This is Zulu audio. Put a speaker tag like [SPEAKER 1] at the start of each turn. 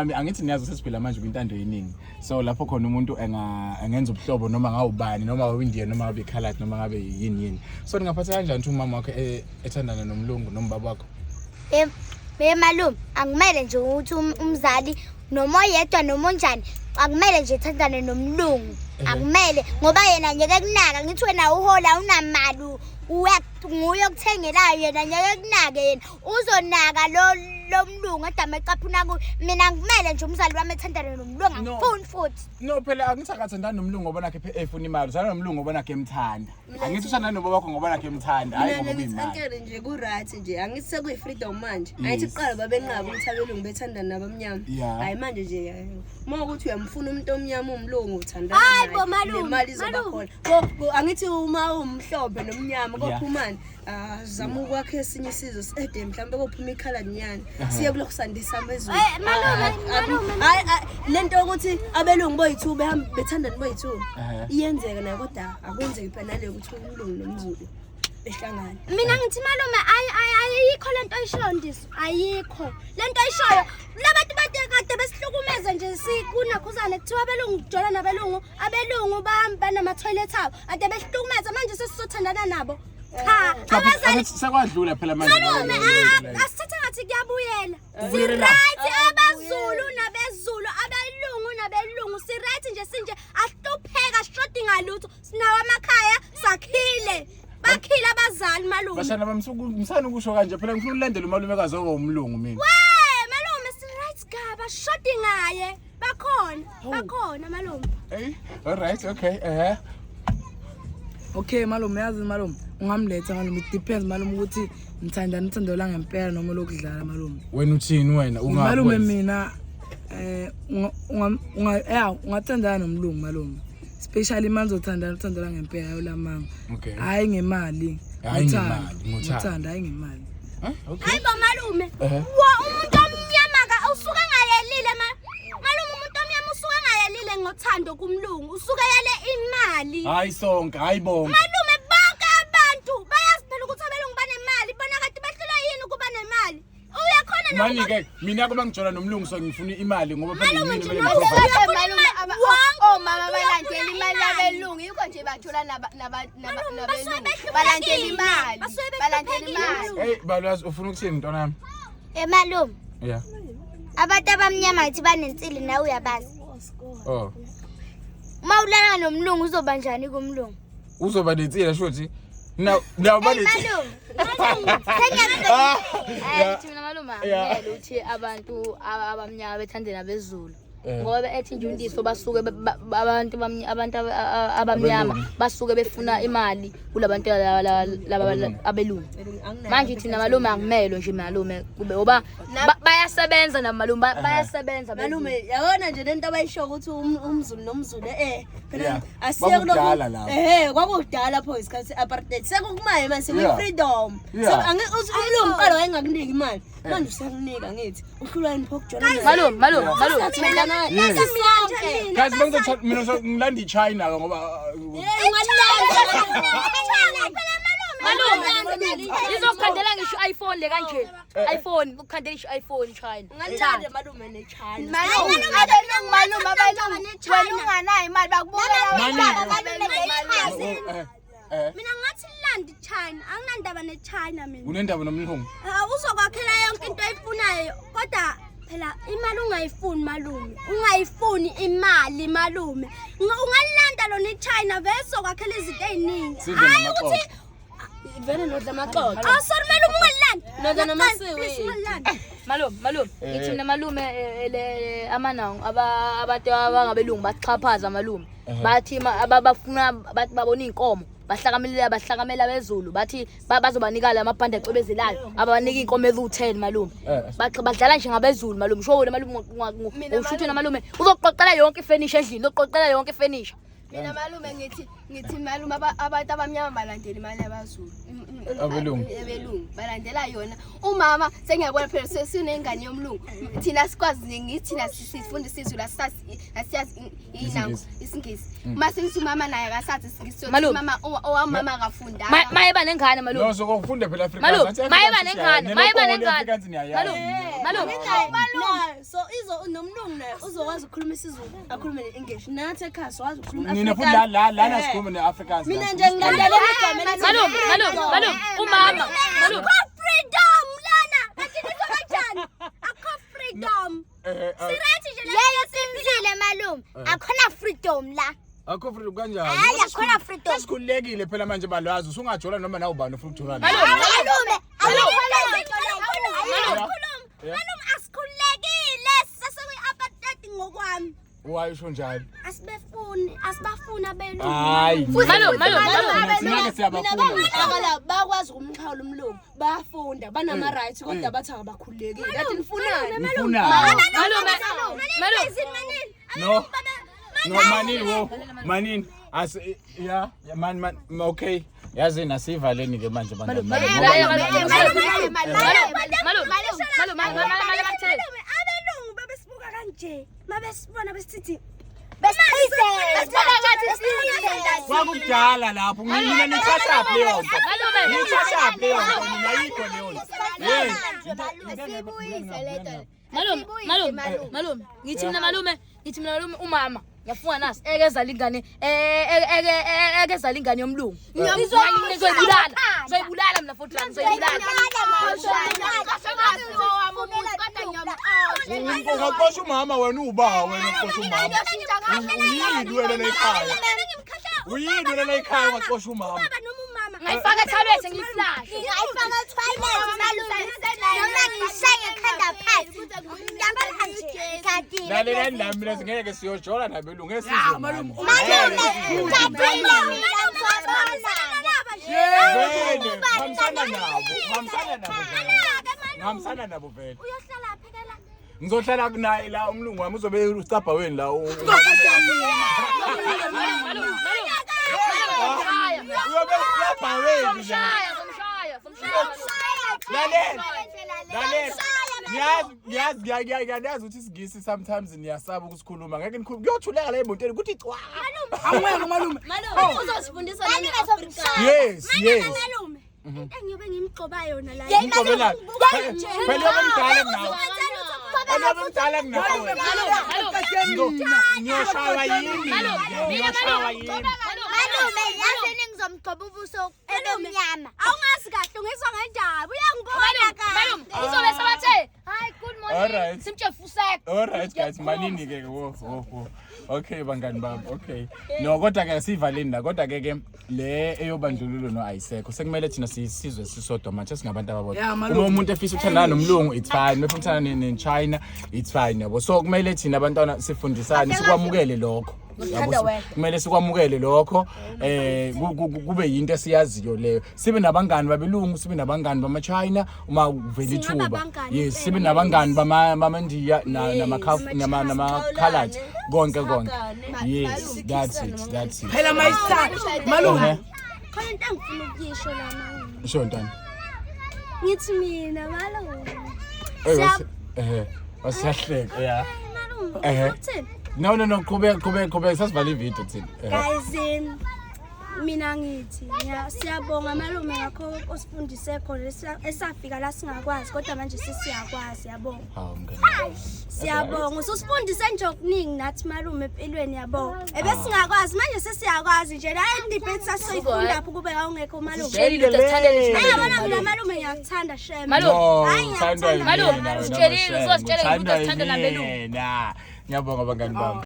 [SPEAKER 1] Ami angithi niyazi sesiphila manje kwintando yeningi. So lapho khona umuntu engenza ubuhlobo noma ngawubani noma uIndian noma ngabe colored noma ngabe yini yini. So ningaphatha kanjani ukuthi umama wakho ethandana nomlungu noma ubaba wakho?
[SPEAKER 2] Be malume, akumele nje ukuthi umzali noma oyedwa noma onjani akumele nje ethandane nomlungu. Akumele ngoba yena ngeke kunaka ngithi wena uhola unamali nguye okuthengelayo yena ngeke kunake yena uzonaka lo lo mlungu adame ecaphuna kuyo. Mina ngikumele nje umzali wami ethandane nomlungu
[SPEAKER 1] No.
[SPEAKER 2] angifuni futhi.
[SPEAKER 1] No phela angithi akathandani nomlungu ngoba nakhe efuna imali. Uthandana nomlungu ngoba nakhe emthanda. Angithi uthandana nobaba wakho ngoba nakhe emthanda. Hayi
[SPEAKER 3] Mina
[SPEAKER 1] ngoba
[SPEAKER 3] ngithi
[SPEAKER 1] kuyimali.
[SPEAKER 3] ankele nje ku-right nje angithi sekuyi-freedom manje. Angithi
[SPEAKER 1] Yes.
[SPEAKER 3] kuqala babenqaba ukuthi abelungu bethandana nabamnyama.
[SPEAKER 1] Yeah.
[SPEAKER 3] Hhayi manje nje uma ukuthi uyamfuna umuntu omnyama umlungu uthandana
[SPEAKER 2] Hayi
[SPEAKER 3] naye,
[SPEAKER 2] bo, malume,
[SPEAKER 3] nemali izoba
[SPEAKER 2] malume.
[SPEAKER 3] khona. Angithi uma umhlophe nomnyama kophumani ah zama ukwakha esinye isizwe sede mhlawumbe kophuma ikhalanyana siye kulokhu sandisa amezulu.
[SPEAKER 2] Eh, malume, malume.
[SPEAKER 3] Hayi lento yokuthi abelungu boyi-two behambe bethandane boyi-two iyenzeka nayo kodwa akwenzeki phela naleyo ukuthi umlungu nomzulu behlangane.
[SPEAKER 2] Mina ngithi malume ayikho lento oyishoyo Ndiso, ayikho lento oyishoyo. Labantu bade kade besihlukumeza nje sikunakhuzane kuthiwa abelungu kujola nabelungu, abelungu banama-toilet abo ade behlukumeza manje sesizothandana nabo. Cha,
[SPEAKER 1] Cha,
[SPEAKER 2] abazali
[SPEAKER 1] angithi sekwadlula phela manje.
[SPEAKER 2] malume asithathe ngathi kuyabuyela.
[SPEAKER 1] Kubuyela.
[SPEAKER 2] Si-right abaZulu nabezulu, abelungu nabelungu, si-right nje sinje ahlupheka shoti ngalutho. Sinawo amakhaya sakhile. Bakhile abazali malume.
[SPEAKER 1] Bashana bami msana ukusho kanje phela ngifuna ulandela umalumekazi owumlungu mina.
[SPEAKER 2] We malume si-right gaba shoti ngaye. Bakhona, bakhona malume.
[SPEAKER 1] Hey, all right, okay. Eh.
[SPEAKER 4] Okay malume, yazi malume ungamletha malume, it depends malume ukuthi nithandana uthando la ngempela noma lokudlala malume.
[SPEAKER 1] Wena uthini wena?
[SPEAKER 4] Malume mina eh unga unga yeah ungathandana nomlungu malume. Especially manje uzothandana uthando la ngempela yolamanga.
[SPEAKER 1] Okay.
[SPEAKER 4] Hayi ngemali.
[SPEAKER 1] Hhayi
[SPEAKER 4] Ngothando.
[SPEAKER 1] ngemali, ngothando.
[SPEAKER 4] Ngothando hayi ngemali.
[SPEAKER 1] Eh, okay.
[SPEAKER 2] Hayi bo malume.
[SPEAKER 1] Ehhe.
[SPEAKER 2] Wa umuntu omnyama ka usuke engayelile ma. Malume umuntu omnyama usuke engayelile ngothando kumlungu. Usuke yele imali.
[SPEAKER 1] Hayi sonke, hayi bonke.
[SPEAKER 2] Malume bonke abantu bayazi phela ukuthi abelungu banemali. Bona kade behlulwa yini ukuba nemali? Uyakhona na
[SPEAKER 1] Manje ke mina kuba ngijola nomlungu so ngifuna imali ngoba phela
[SPEAKER 2] Malume
[SPEAKER 1] yimina
[SPEAKER 2] nje
[SPEAKER 1] kumele
[SPEAKER 2] noma
[SPEAKER 1] ngiprovide.
[SPEAKER 2] uyafuna
[SPEAKER 5] Malume,
[SPEAKER 2] imali, wonke
[SPEAKER 5] omama
[SPEAKER 2] umuntu
[SPEAKER 5] balandela
[SPEAKER 2] uyafuna
[SPEAKER 5] imali
[SPEAKER 2] imali.
[SPEAKER 5] yabelungu yikho nje bathola
[SPEAKER 2] Malume, basuke
[SPEAKER 5] nabelungu
[SPEAKER 2] behluphekile.
[SPEAKER 5] balandela imali
[SPEAKER 2] Basuke
[SPEAKER 5] balandela
[SPEAKER 2] behluphekile.
[SPEAKER 5] imali.
[SPEAKER 1] Hey balwazi ufuna ukuthini mntwana wami?
[SPEAKER 2] Eh malume,
[SPEAKER 1] Yeah.
[SPEAKER 2] abantu abamnyama ngithi banensili nawe uyabazi.
[SPEAKER 1] Oh.
[SPEAKER 2] Uma ulala nomlungu uzoba njani kumlungu?
[SPEAKER 1] Uzoba nensila shuthi. Now now
[SPEAKER 2] Hey
[SPEAKER 1] bani.
[SPEAKER 2] malume, malume, sengiyakubona.
[SPEAKER 1] Ah.
[SPEAKER 6] Eh ngithi mina malume
[SPEAKER 1] Yeah.
[SPEAKER 6] akumele ukuthi abantu abamnyama bethande nabezulu.
[SPEAKER 1] Eh.
[SPEAKER 6] Ngoba ethi nje undiso basuke abantu abantu abamnyama
[SPEAKER 1] Abelungu.
[SPEAKER 6] basuke befuna imali kulabantu laba
[SPEAKER 1] Abelungu.
[SPEAKER 6] abelungu. Manje thina malume akumelwe nje malume kube ngoba bayasebenza namalume bayasebenza abelungu.
[SPEAKER 3] Malume yabona nje lento abayisho ukuthi umZulu nomZulu phela
[SPEAKER 1] Yeah.
[SPEAKER 3] asiye kulokhu
[SPEAKER 1] Kwakudala lapho.
[SPEAKER 3] kwakudala pho isikhathi se-apartheid sekukumaye manje
[SPEAKER 1] Yeah.
[SPEAKER 3] sekuyi-freedom
[SPEAKER 1] Yeah.
[SPEAKER 3] Uthi umlungu qala wayengakuniki imali manje usakunika ngithi uhlulwa yini pho ukujola naye?
[SPEAKER 6] Malume malume malume.
[SPEAKER 3] Siyathandana
[SPEAKER 1] Yes.
[SPEAKER 3] sonke.
[SPEAKER 1] Guys bengizothatha mina ngilanda iChina ke ngoba
[SPEAKER 6] Malume izokukhandela ngisho iPhone le kanje. iPhone ukukhandela ngisho iPhone China.
[SPEAKER 3] Ungalanda malume ne-China.
[SPEAKER 5] Malume abelungu malume abelungu wena unganayo imali bakubukela
[SPEAKER 1] Malume.
[SPEAKER 5] wena.
[SPEAKER 1] Oh, eh, eh.
[SPEAKER 2] Mina ngathi land China, anginandaba neChina mina.
[SPEAKER 1] Unendaba nomlungu.
[SPEAKER 2] Ah, Uzokwakhela yonke into oyifunayo kodwa phela imali ungayifuni malume. Ungayifuni imali malume. Ungalanda lona iChina vele sokwakhela izinto eziningi.
[SPEAKER 1] Sidle
[SPEAKER 2] Hayi
[SPEAKER 1] namaxoxo.
[SPEAKER 2] ukuthi
[SPEAKER 3] Vele nodla amaxoxo.
[SPEAKER 2] Oh sorry malume ungalanda.
[SPEAKER 3] Nodla
[SPEAKER 2] Ngiyacela,
[SPEAKER 3] namasiwidi.
[SPEAKER 2] please, ungalanda.
[SPEAKER 6] Malume malume
[SPEAKER 1] Eh.
[SPEAKER 6] ngithi mina malume le amanango abantu abangabelungu baxhaphaza malume. Bathi bafuna bathi babona inkomo bahlakamelela bahlakamela bezulu bathi bazobanika la mabhande acwebezelayo ababanika inkomo eziwu10 malume.
[SPEAKER 1] Eh.
[SPEAKER 6] Badlala nje ngabezulu malume. Sho wena malume ushuthi na malume uzoqoqela yonke ifurniture endlini uzoqoqela yonke ifurniture.
[SPEAKER 5] Mina malume ngithi malume abantu abamnyama balandela imali yabaZulu.
[SPEAKER 1] Abelungu.
[SPEAKER 5] Abelungu balandela yona. Umama sengiyabona phela sesinengane yomlungu. Thina sikwazi ngithi thina sifunda isiZulu asiyazi inango isiNgisi. Mase ngithi umama naye akasazi isiNgisi. Mama owamama akafundanga.
[SPEAKER 6] Maye ba nengane malume.
[SPEAKER 1] No sokufunda phela Afrikaans.
[SPEAKER 6] Malume maye ba nengane, maye ba nengane. Malume, malume.
[SPEAKER 3] Malume so izo nomlungu naye uzokwazi ukukhuluma isiZulu, akhulume ne-English. Nathi ekhaya siwazi ukukhuluma
[SPEAKER 1] Nina futhi la lana sikhuluma ne-Afrikaans.
[SPEAKER 3] Mina nje ngilandela igama elithi
[SPEAKER 6] Malume, malume, malume, umama, malume.
[SPEAKER 2] Freedom lana. Kanti nisho kanjani? Akho freedom.
[SPEAKER 1] Sirathi
[SPEAKER 2] nje leyo simzile malume. Akhona freedom la.
[SPEAKER 1] Akho freedom kanjani?
[SPEAKER 2] Hayi akhona freedom.
[SPEAKER 1] Sikhululekile phela manje balwazi usungajola noma nawe ubani ufuna ukujola naye.
[SPEAKER 2] Malume, malume asikhululekile sasekuyi-apartheid ngokwami.
[SPEAKER 1] Wayisho njalo.
[SPEAKER 2] Asibefuni, asibafuni abelungu.
[SPEAKER 1] Hayi.
[SPEAKER 6] Malume, malume, malume.
[SPEAKER 1] Thina ke siyabafuna.
[SPEAKER 3] Bakwazi ukumxhawula umlungu, bayafunda, banama rights kodwa bathi abakhululekile. Kanti nifunani?
[SPEAKER 1] Nifunani?
[SPEAKER 6] Malume, malume.
[SPEAKER 1] No. No manini wo. Manini. As yeah, man man okay. Yazi nasivaleni ke manje bangani.
[SPEAKER 6] Malume, malume, malume.
[SPEAKER 2] Abelungu babesibuka kanje. Mabesibona besithi
[SPEAKER 1] Kwakudala lapho mina nithatha phi leyo nto? Nithatha phi leyo nto? Mina ayikho leyo nto. Hey,
[SPEAKER 6] Malume, malume, malume. Ngithi mina malume, ngithi mina malume umama. Ngiyafunga nasi ekezala ingane ekezala ingane yomlungu. Ngizoyibulala. Ngizoyibulala mina futhi ngizoyibulala.
[SPEAKER 1] Ungaxosha umama wena uba wena uxosha umama. Uyini wena la ekhaya? Uyini wena la ekhaya ungaxosha umama?
[SPEAKER 6] Ngayifaka ethalwethe ngiyiflashe.
[SPEAKER 2] Ngayifaka toilet malume. Noma ngishaye ekhanda phansi. Ngiyabona nje. Gadile.
[SPEAKER 1] Lalelani la mina singeke siyojola nabelungu esizwe.
[SPEAKER 4] Malume.
[SPEAKER 2] Malume, gadile mina ngizobona.
[SPEAKER 1] Vele, hambisana nabo, hambisana nabo. Ngihambisana nabo vele.
[SPEAKER 2] Uyohlala phekela.
[SPEAKER 1] Ngizohlala kunaye la umlungu wami uzobe ucabha weni la.
[SPEAKER 6] Malume, malume.
[SPEAKER 1] Uyobe ucabha weni la.
[SPEAKER 6] Somshaya, somshaya, somshaya.
[SPEAKER 1] Lalela. Lalela. Ngiyazi ngiyazi ukuthi isiNgisi sometimes niyasaba ukusikhuluma. Ngeke nikhulume. Kuyothuleka la emotweni kuthi cwa.
[SPEAKER 4] Angweke malume.
[SPEAKER 3] Malume uzosifundisa nini Afrika?
[SPEAKER 1] Yes, yes.
[SPEAKER 2] Malume. Into engiyobe ngimgcoba yona la.
[SPEAKER 1] Ngigqobelani. Phela uyobe mdala kunawe. Uyobe mdala kunawe. Ngiyoshawa yimi. Ngiyoshawa yimi.
[SPEAKER 2] Malume, yazi ngizomgcoba ubuso ebemnyama. Awungazi kahle ungizwa ngendaba. Uyangibona kahle.
[SPEAKER 6] Malume, uzobe sebathe, "Hi, good morning."
[SPEAKER 1] Alright.
[SPEAKER 6] Simtshe fusek.
[SPEAKER 1] All right guys, manini ke wo wo wo. Okay bangani bami, okay. No kodwa ke sivaleni la kodwa ke ke le eyobandlululo no ayisekho. Sekumele thina sisizwe sisodwa manje singabantu ababodwa.
[SPEAKER 4] Yeah, malume.
[SPEAKER 1] Uma umuntu efisa ukuthandana nomlungu it's fine, uma efuna ukuthandana ne-China it's fine yabo. So kumele thina abantwana sifundisane sikwamukele lokho. Yabo, kumele sikwamukele lokho kube yinto esiyaziyo leyo. Sibe nabangani babelungu, sibe nabangani bama-China uma kuvela ithuba. Yes, sibe nabangani bamaNdiya nama-Coloured konke konke. Yes, that's it, that's it.
[SPEAKER 4] Phela mayisithatha. Malume.
[SPEAKER 2] Khona into engifuna ukuyisho la malume.
[SPEAKER 1] Sho ntwana.
[SPEAKER 2] Ngithi mina malume.
[SPEAKER 1] Eh, wasiyahleka, yeah.
[SPEAKER 2] Malume, uthini?
[SPEAKER 1] No, no, no, qhubeka, sasivala ividiyo thina.
[SPEAKER 2] Guys, mina ngithi siyabonga malume ngakho osifundise khona esafika la singakwazi kodwa manje sesiyakwazi yabo.
[SPEAKER 1] Hawu mngani.
[SPEAKER 2] Siyabonga ususifundise nje okuningi nathi malume empilweni yabo. Ebesingakwazi manje sesiyakwazi nje la endibhethi sasoyifunda lapho kube awungekho malume.
[SPEAKER 6] Sitshelile ukuthi asithandele thina.
[SPEAKER 2] Yabona mina malume ngiyakuthanda shem.
[SPEAKER 6] Malume.
[SPEAKER 1] Malume,
[SPEAKER 6] Malume, usitshelile, uzositshela ukuthi asithanda nabelungu.
[SPEAKER 1] Ngiyabonga bangani bami.